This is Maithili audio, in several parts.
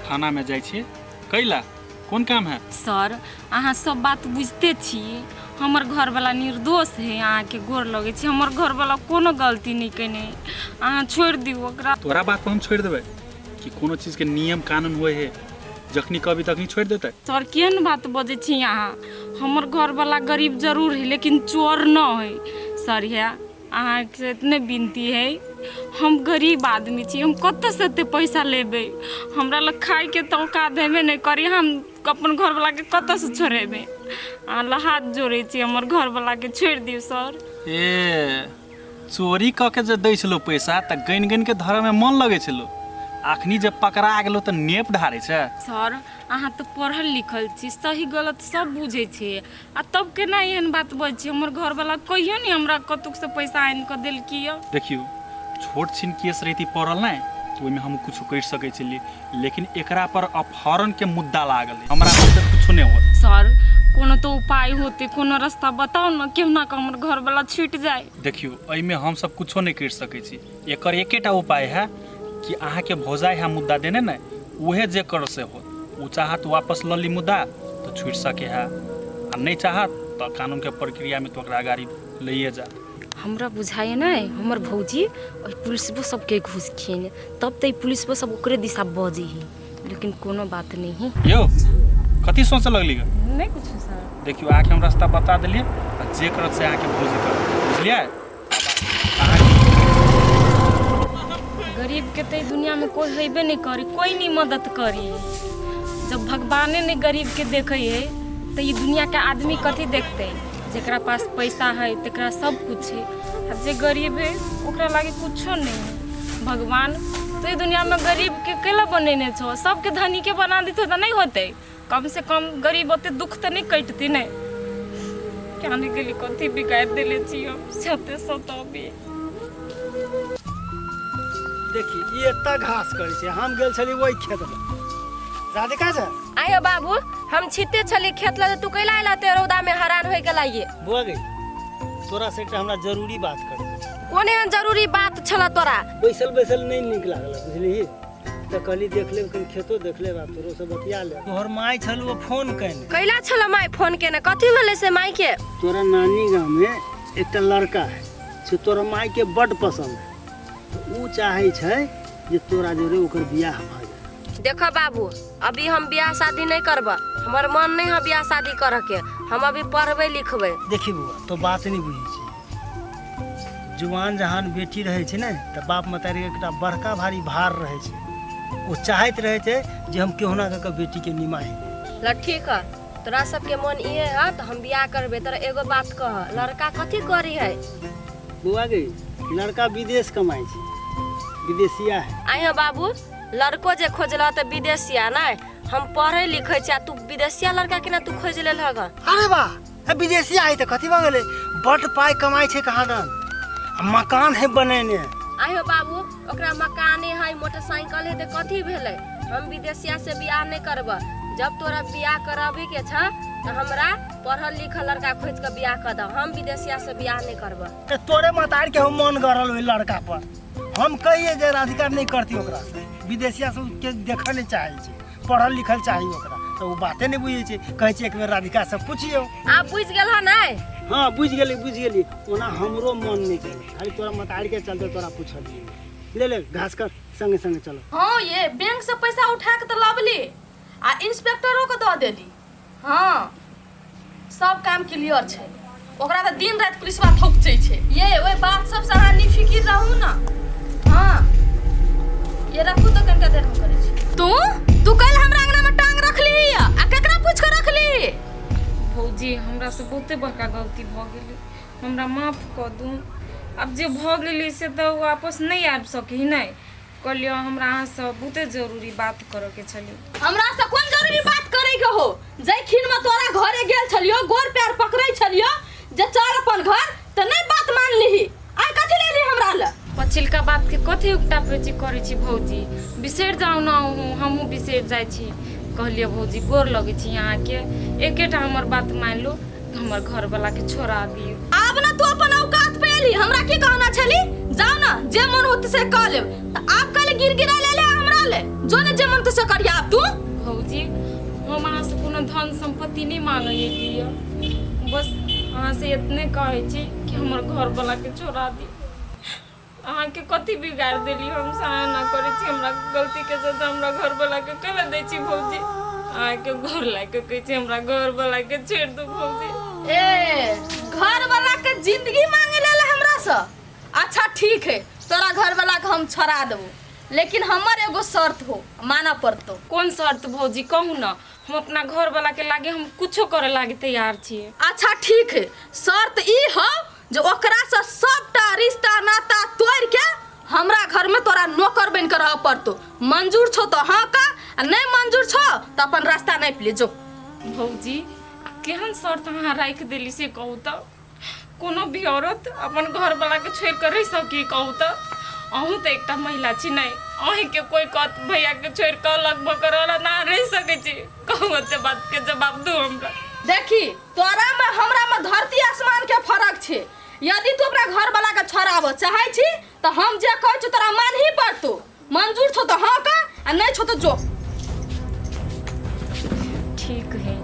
थानामे जाइ छियै कैला कोन काम है सर अहाँ सब बात बुझिते छी हमर घरवला निर्दोष है अहाँके गोर लगै छी हमर घरवला कोनो गलती नहि केने है अहाँ छोड़ि दियौ ओकरा तोरा बात पर हम छोड़ि देबै कि कोनो चीजके नियम कानून होइ है जखनी कहबी तखनी छोड़ि देतै सर केहन बात बजै छी अहाँ हमर घरवला गरीब जरूर है लेकिन चोर न है सर है अहाँके इतने विनती है हम गरीब आदमी छी हम कतऽसँ एते पैसा लेबै हमरा लग खाइके तऽ औकात हेबे नहि करी हम अपन घरवलाके कतऽसँ छोड़ेबै अहाँ लग हाथ जोड़ै छी हमर घरवलाके छोड़ि दियौ सर ए चोरी कऽ के जे दै छलौ पैसा तऽ गनि गनि के धरऽमे मन लगै छलौ अखनी जे पकड़ा गेलौ तऽ नेप ढारै छै सर अहाँ तऽ पढ़ल लिखल छी सही गलत सब बुझै छियै आ तब केना एहन बात बजै छी हमर घरवला कहियो नहि हमरा कतहुसँ पैसा आनि कऽ देलकी यऽ देखियौ छोट छिन केस रहिती पड़ल नहि तऽ ओहिमे हम किछो करि सकै छलियै लेकिन एकरा पर अपहरणके मुद्दा लागल है हमरा से किछो नहि होत सर कोनो तऽ उपाय होते कोनो रास्ता बताउ ने केहुना कऽ हमर घरवला छूटि जाय देखियौ एहिमे हमसब किछो नहि करि सकै छी एकर एकेटा उपाय है कि अहाँके भौजाइ है मुद्दा देने ने उहे जे कर से होत ओ चाहत वापस लऽ ली मुद्दा तऽ छुटि सके है आ नहि चाहत तऽ कानूनके प्रक्रियामे तऽ ओकरा गाड़ी लैए जायत हमरा बुझाइए ने हमर भौजी ओहि पुलिसबो सबके घूस खिएने तब तऽ ई पुलिसबो सब ओकरे दिशा बजै है लेकिन कोनो बात नहीं है यौ कथी सोचऽ लगली ग नहीं कुछ सर देखियौ अहाँके हम रास्ता बता देलियै आ जे करत से अहाँके भौजी करत बुझलियै गरीब के तो दुनिया में कोई हेबे नहीं करी कोई नहीं मदद करी जब भगवाने नहीं गरीब के देखे है तो ये दुनिया के आदमी कथी देखते जकरा पास पैसा है तकरा सब कुछ है आ जे गरीब है ओकरा लागे कुछो नहीं है भगवान तो ये दुनिया में गरीब के केला बनेने छो सबके धनी के बना देते तो नहीं होते कम से कम गरीब ओते दुख तऽ नहि कटती नहि क्या नहीं गेली कथी बिगाड़ि देले छी हम सते सतबी देखी ई एतऽ घास करै छै हम गेल छली ओहि खेतमे राधिका छै आयो बाबू हम छिते छली खेत लगे तू कैला आइला ते रौदा में हैरान होय गेला ये बुआ गई तोरा से एकटा हमरा जरूरी बात करे कोन एहन जरूरी बात छला तोरा बैसल बैसल नहि नीक लागल बुझलिही तऽ कहली देख लेब कनि खेतो देख लेब आ तोरो से बतिया लेब तोहर माय छल ओ फोन केने कैला छल माय फोन केने कथी भेलै से माय के तोरा नानी गाँव में एकटा लड़का है से तोरा माय के बड्ड पसंद है तऽ ओ चाहै छै जे तोरा जोरे ओकर बियाह भऽ जाय देखो बाबू अभी हम बियाह शादी नहीं करब हमर मन नहीं है बियाह शादी करे के हम अभी पढ़बै लिखबै देखी बौआ तो बात नहीं बुझै छी जुआन जहान बेटी रहै छै ने तऽ बाप मतारीके एकटा बड़का भारी भार रहै छै ओ चाहैत रहै छै जे हम केहुना कऽ कऽ बेटीके निमाही ल ठीक है तोरा सबके मन इहे है तऽ हम बियाह करबै तोरा एगो बात कह लड़का कथी करी है बौआ गे लड़का विदेश कमाइ छै विदेशिया है आइयो बाबू लड़को जे खोजल तऽ विदेशिया नहि हम पढ़ै लिखै छी आ तू विदेशिया लड़का केना तू खोजि लेलह अरे वाह ए विदेशी आई तऽ कथी भऽ गेलै बड्ड पाइ कमाइ छै कहाँ दन आ मकान है बनेने आयो बाबू ओकरा मकाने है मोटरसाइकिल है तऽ कथी भेलै हम विदेशिया से बियाह नहि करब जब तोरा बियाह कराबे के छ तऽ हमरा पढ़ल लिखल लड़का खोजि कऽ बियाह कऽ दह हम विदेशिया से बियाह नहि करब तऽ तोरे मतार के हम मन गड़ल ओहि लड़का पर हम कहिए जे राधिका नहि करती ओकरा से विदेशिया सब के देखऽ नहि चाहै छै पढ़ल लिखल चाही ओकरा तऽ ओ बाते नहि बुझै छै कहै छै एक बेर राधिका से पुछियौ आब बुझि गेल हँ नहि हँ बुझि गेली बुझि गेली ओना हमरो मन नहि केलै खाली तोरा मतारी के चलते तोरा पुछलियै ले ले घास कर संगे संगे चलो हाँ ये बैंक से पैसा उठा के तो लबली आ इंस्पेक्टरो के दऽ देली हाँ सब काम क्लियर छै ओकरा तऽ दिन राति पुलिसवा थोकचै छै ये ओहि बात सबसँ अहाँ निफिकिर रहू ने हाँ ये रखू तऽ कनिका देर हम करै छी तू तू कल हमरा अंगना में टांग रखली आ केकरा पूछ के रखली भौजी हमरा से बहुते बड़का गलती भऽ गेलै हमरा माफ कऽ दू आब जे भऽ गेलै से तऽ वापस नहि आबि सकै नहि कहलियै हमरा अहाँसँ बहुते जरूरी बात करऽके छलै हमरा से कोन जरूरी बात करे के हो जै खिन में तोरा घरे गेल छलियो गोर पैर पकड़ै छलियो जे चल अपन घर त नहीं बात मान लिही आइ कथी ले ली हमरा ल पछिलका बातके कथी उकटा पेची करै छी भौजी बिसरि जाउ ने अहूँ हमहूँ बिसरि जाइ छी कहलियै भौजी गोर लगै छी अहाँके एकेटा हमर बात मानि लू हमर घरवला के छोड़ा दियौ आब ना तू अपन औकात पे एली हमरा की कहना छली जाओ ना जे मन होत से कह लेब त आब कल गिर गिरा ले ले हमरा ले जो ने जे मन होत से करिया आब तू भौजी, हम अहाँसँ कोनो धन सम्पत्ति नहि मांगै एलियै, बस अहाँसँ एतने कहै छी कि हमर घरवलाके छोड़ा दी। अहाँके कथी बिगाड़ि देली हम? सहाय ना करै छी, हमरा गलतीके सजा हमरा घरवलाके कैला दै छी भौजी? अहाँके गोर लागि कऽ कहै छी, हमरा घरवलाके छोड़ि दू भौजी। ए, घर वाला के जिंदगी मांगे लेल हमरा से? अच्छा ठीक है, तोरा घर वाला के हम छोड़ा देबो, लेकिन हमर एगो शर्त हो, मानऽ पड़तो। कोन शर्त भौजी? कहू ने, हम अपना घरवला के लागे हम कुछो करे लागे तैयार छियै। अच्छा ठीक है, शर्त ई हो जे ओकरा से सबटा रिश्ता नाता तोड़ के हमरा घर में तोरा नौकर बन के रह पड़तो। मंजूर छो तो हाँ का, आ नहीं मंजूर छो तो अपन रास्ता नहीं ले जो। भौजी, केहन शर्त अहाँ राखि देली से कहू तऽ? कोनो भी औरत अपन घरवला के छोड़ि कऽ रहि सकी? कहू तऽ, अहूँ तऽ एकटा महिला छी नहि? अहीँके कोइ कहत भैयाके छोड़ि कऽ अलग भऽ कऽ रहल, अहाँ रहि सकै छी? कहू, ओते बातके जवाब दू हमरा। देखी, तोरा में हमरा में धरती आसमान के फर्क छै। यदि तू अपना घर वाला के छोड़ाबऽ चाहै छी तऽ हम जे कहै छी तोरा मानही पड़तो। मंजूर छौ तऽ हाँ का, आ नहीं छौ तऽ जो। ठीक है,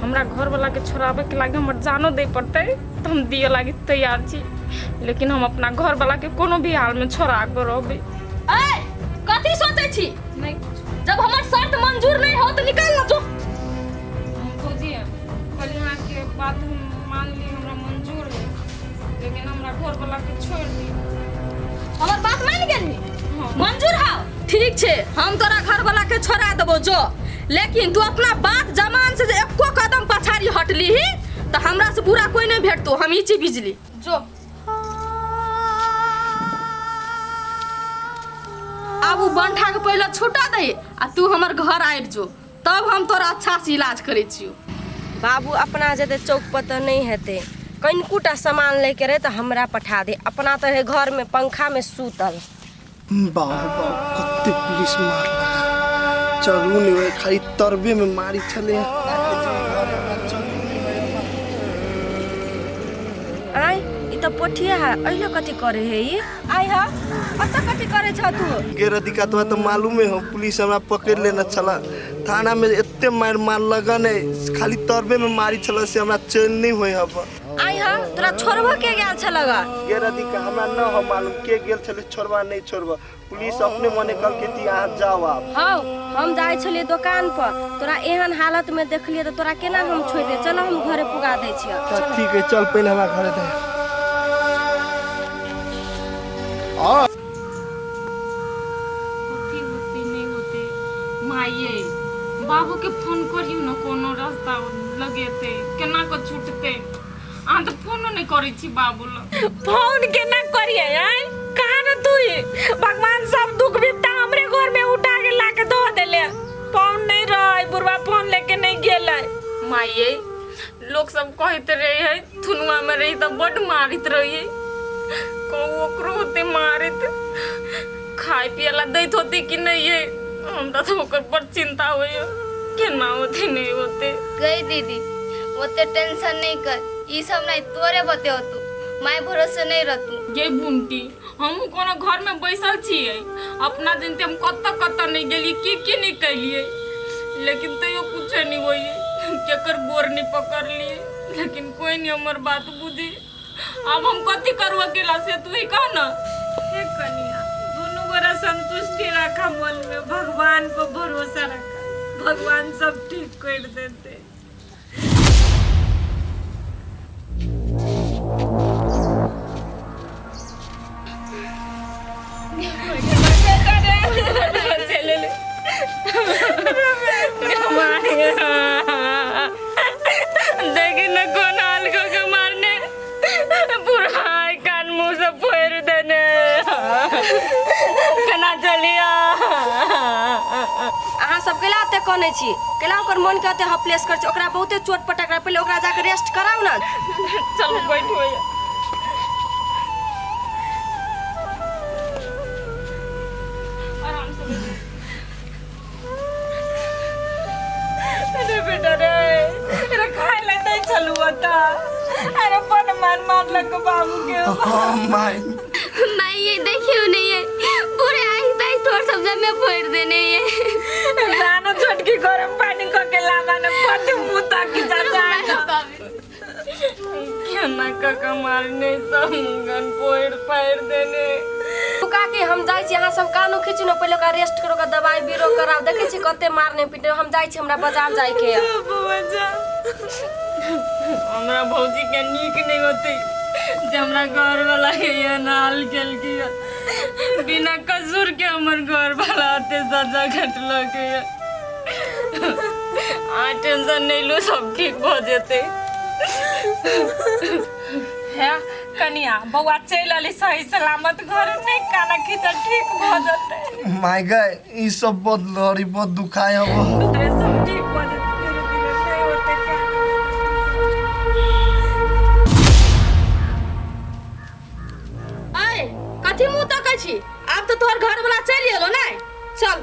हमरा घरवला के छोड़ाबे के लागे हमर जानो दे पड़तै तऽ हम दिए लागी तैयार छी, लेकिन हम अपना घरवला के कोनो भी हाल में छोड़ा के रहबै। ए, कथी सोचै छी? नहीं। जब हमर शर्त मंजूर नहीं हो तो निकाल ना, जो। भौजी, कहली अहाँके बात हम मान ली, हमरा मंजूर है, लेकिन हमरा घरवला के छोड़ दी। हमर बात मान गेली? हाँ। मंजूर हौ? ठीक छै, हम तोरा घर वाला के छोड़ा देबो, जो, लेकिन तू अपना बात जमान से जे एको कदम पछाड़ी हटली ही तऽ हमरा से बुरा कोई नहीं भेटतो, हम ई चीज बिजली जो। आब उ बंठा के पहिले छुटा दे आ तू हमर घर आबि जो, तब हम तोरा अच्छा से इलाज करै छियौ। बाबू, अपना जेतै चौक पर तऽ नहि हेतै। कनिकूटा सामान लैके रहै तऽ हमरा पठा दे, अपना तऽ है घरमे पंखामे सुतल। बाप बाप, कते पुलिस मारलक! चलू नहि होइ, खाली तरबे में मारी छलै। आय, ई तऽ पोठिया है, अइलो कथी करे है ई? आय हा, अतऽ कथी करे छ तू? गे रधिका, तोरा तऽ मालूमे हो, पुलिस हमरा पकड़ि लेने छला थाना में। एते मारि मारलक ने, खाली तरबे में मारी छला, से हमरा चलि नहि होइ हब। आय हा, तोरा छोड़बो के गेल छल ग? गे रधिका, हमरा न हो मालूम के गेल छलै छोड़बा नहि छोड़बा। पुलिस अपने मने कहलकै कि अहाँ जाओ आब। हौ, हम जाइ छलियै दोकान पर, तोरा एहन हालत में देखलियै तऽ तोरा केना हम छोड़ि दे? चल, हम घरे पुगा दै छियै। तऽ ठीक है, चल, पहिले हमरा घरे दे। कथी होतै, नहि होतै? माइये, बाबूके फोन करियौ ने, कोनो रास्ता लगेतै, केना कऽ छुटतै? अहाँ तऽ फोनो नहि करै छी बाबू लग। फोन केना करिए? आय कहाँ न तू ही? भगवान सब दुख विपदा हमरे घर में उठा के ला के धो देले। फोन नहीं रहे, बुढ़वा फोन लेके नहीं गेलै। माइये, लोक सब कहैत रहे है थुनुआ में रही तऽ बड्ड मारैत रहियै। कहू, ओकरो होते मारैत? खाय पिए ला दैत होते कि नहीं? ये हमरा तऽ ओकर बड़ चिंता होइए, केना होते, नहीं होते। गई दीदी, ओते टेंशन नहीं कर, ई सब नहीं तोरे बते तू माय भरोसे नहीं रहतू। गे बुनटी, हमहूँ कोनो घरमे बैसल छियै? अपना जनते हम कतऽ कतऽ नहि गेलियै, की की नहि केलियै, लेकिन तैयो कुछो नहि होइए। केकर गोर नहि पकड़लियै, लेकिन कोइ नहि हमर बात बुझे। आब हम कथी करू अकेला, से तू ही कह न। हे कनिया, दुनू गोरा संतुष्टि रखा मन में, भगवान पर भरोसा रखा, भगवान सब ठीक कर देते। देखी न, कोन हाल कऽ के मारने, पूरा कान मुँह से फोड़ि देने। केना चलिया? अहाँ सब कैला एते कनै छी? कैला ओकर मन के एते हपलेस करै छी? ओकरा बहुते चोट पटक रहा, पहिले ओकरा जाके रेस्ट कराउ ने। चलू, बैठो। आराम से बैठो। अरे बेटा रे, अरे खाय ला दै छलू ओतऽ, अरे बड मार मारलक बाबू के। हाँ माय। माय, ये देखियो नहीं है, पूरे आँख ताँख तोड़ सब। मुँह में फोड़ देने ये। जानो छोटकी गरम पानी क के लावा न पति मुंह ताकी जा जा केना कका मारने सब मुंगन फोड़ फाड़ देने। काकी हम जाइ छी, अहाँ सब कानू खींचू ने, पहिले ओकरा रेस्ट करो, ओकरा दवाई बीरो कराउ। देखै छी कते मारने पीटने। हम जाइ छी, हमरा बाजार जाइके यऽ। बौआ जा, हमरा भौजी के नीक नहीं होते जे हमरा घर वाला के ये नाल केलकी बिना कसूर के। हमर घर वाला अते सजा कटलक ये। आ टेंशन नहीं लो, सब ठीक भऽ जेतै। है कनिया, बौआ चलि अली सही सलामत घर, नहीं काना खींचा, ठीक भऽ जेतै। माय गए, ई सब बहुत लड़ी बहुत दुखाय हब। अरे सब ठीक भऽ जेतै धीरे धीरे, नहीं होतै काना। अय कथी मुँह तकै छी? आब तऽ तोहर घर वाला चलि गेलो ने, चल।